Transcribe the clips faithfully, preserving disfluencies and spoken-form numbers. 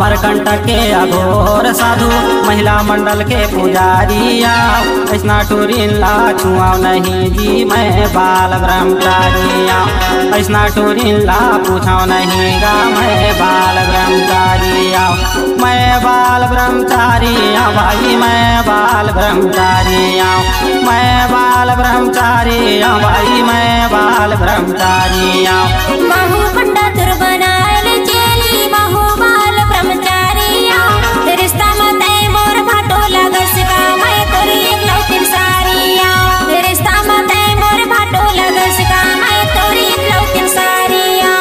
अमरकंटक के अघोर साधु, महिला मंडल के पुजारी आव, अइसना टूरिन ला छुआव नहीं जी, मैं बाल ब्रह्मचारी आव, अइसना टूरिन ला पूछाव नहीं गा, मैं बाल ब्रह्मचारी आव, मैं बाल ब्रह्मचारी आव भाई, मैं बाल ब्रह्मचारी आव, मैं बाल ब्रह्मचारी आव भाई, मैं बाल ब्रह्मचारी आव। महू पंडा तुर बनायल चेली, महू बाल ब्रह्मचारी आव। रिश्ता म तै मोर भाटो लगस का, मैं तोर एकलौतिन सारी आव। रिश्ता म तै मोर भाटो लगस का, मैं तोर एकलौतिन सारी आव।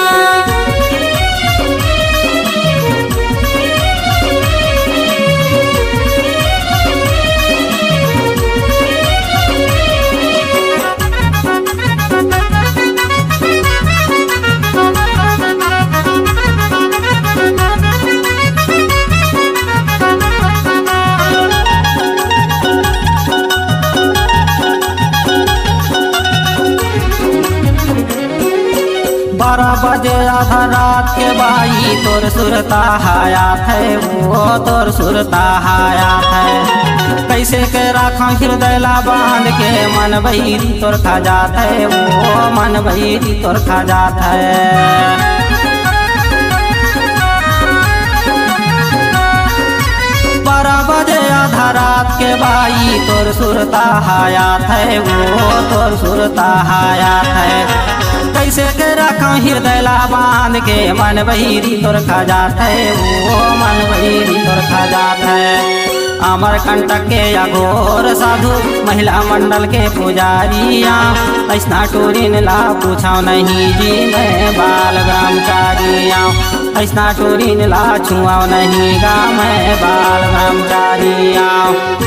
बारह बजे आधा रात के बाई तोर सुरता हायात है, वो तोर सुरता हायात है। कैसे के राखा हृदय ला बांध के, मन बहिरी तोर खा जात है, वो मन बहिरी तोर खा जात है। बारह बजे आधा रात के बाई तोर सुरता हायात है, वो तोर सुरता हायात है। कैसे के रखा हृदय ला बांध के, मन बहिरी तोर खा जात है, वो मन बहिरी तोर खा जात है। अमरकंटक के अघोर साधु, महिला मंडल के पुजारी आव, अइसना टूरिन ला पूछाव नहीं जी, मैं बाल ब्रह्मचारी आव। अइसना टूरिन ला छुआव नहीं गा, मैं बाल ब्रह्मचारी आव।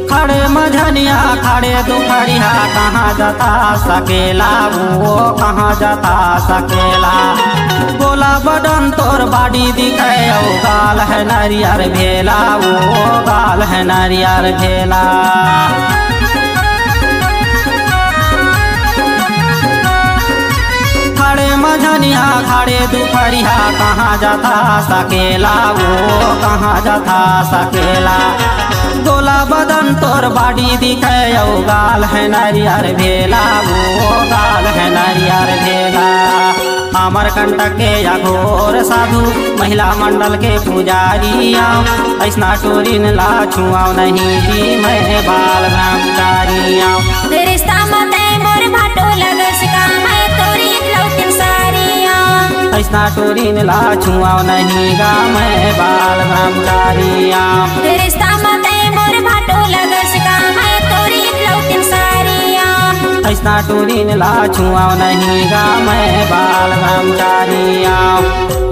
खड़े मझनिया खड़े दुपहरिया, कहाँ जता सकेला वो, कहाँ जता सकेला। गोला बदन तोर body दिखे, ओ गाल है नरियर भेला, ओ गाल है नरियर भेला। खड़े मझनिया खड़े दुपहरिया, कहाँ जता सकेला वो, कहाँ जता सकेला। गोला बदन तोर body दिखे, ओ गाल है नरियर भेला, ओ गाल है नरियर भेला। अमरकंटक के अघोर साधु, महिला मंडल के पुजारी आव, अइसना टूरिन ला छुआव नहीं जी, मैं बाल ब्रह्मचारी आव। रिश्ता म तै मोर भाटो लगस का, मैं तोर एकलौतिन सारी आव। अइसना टूरिन ला छुआव नहीं गा, मैं बाल ब्रह्मचारी आव। रिश्ता म तै मोर भाटो लगस का, मैं तोर एकलौतिन सारी आव। ऐसना टूरिन ला छुआव नहीं गा मैं बाल ब्रह्मचारी आव।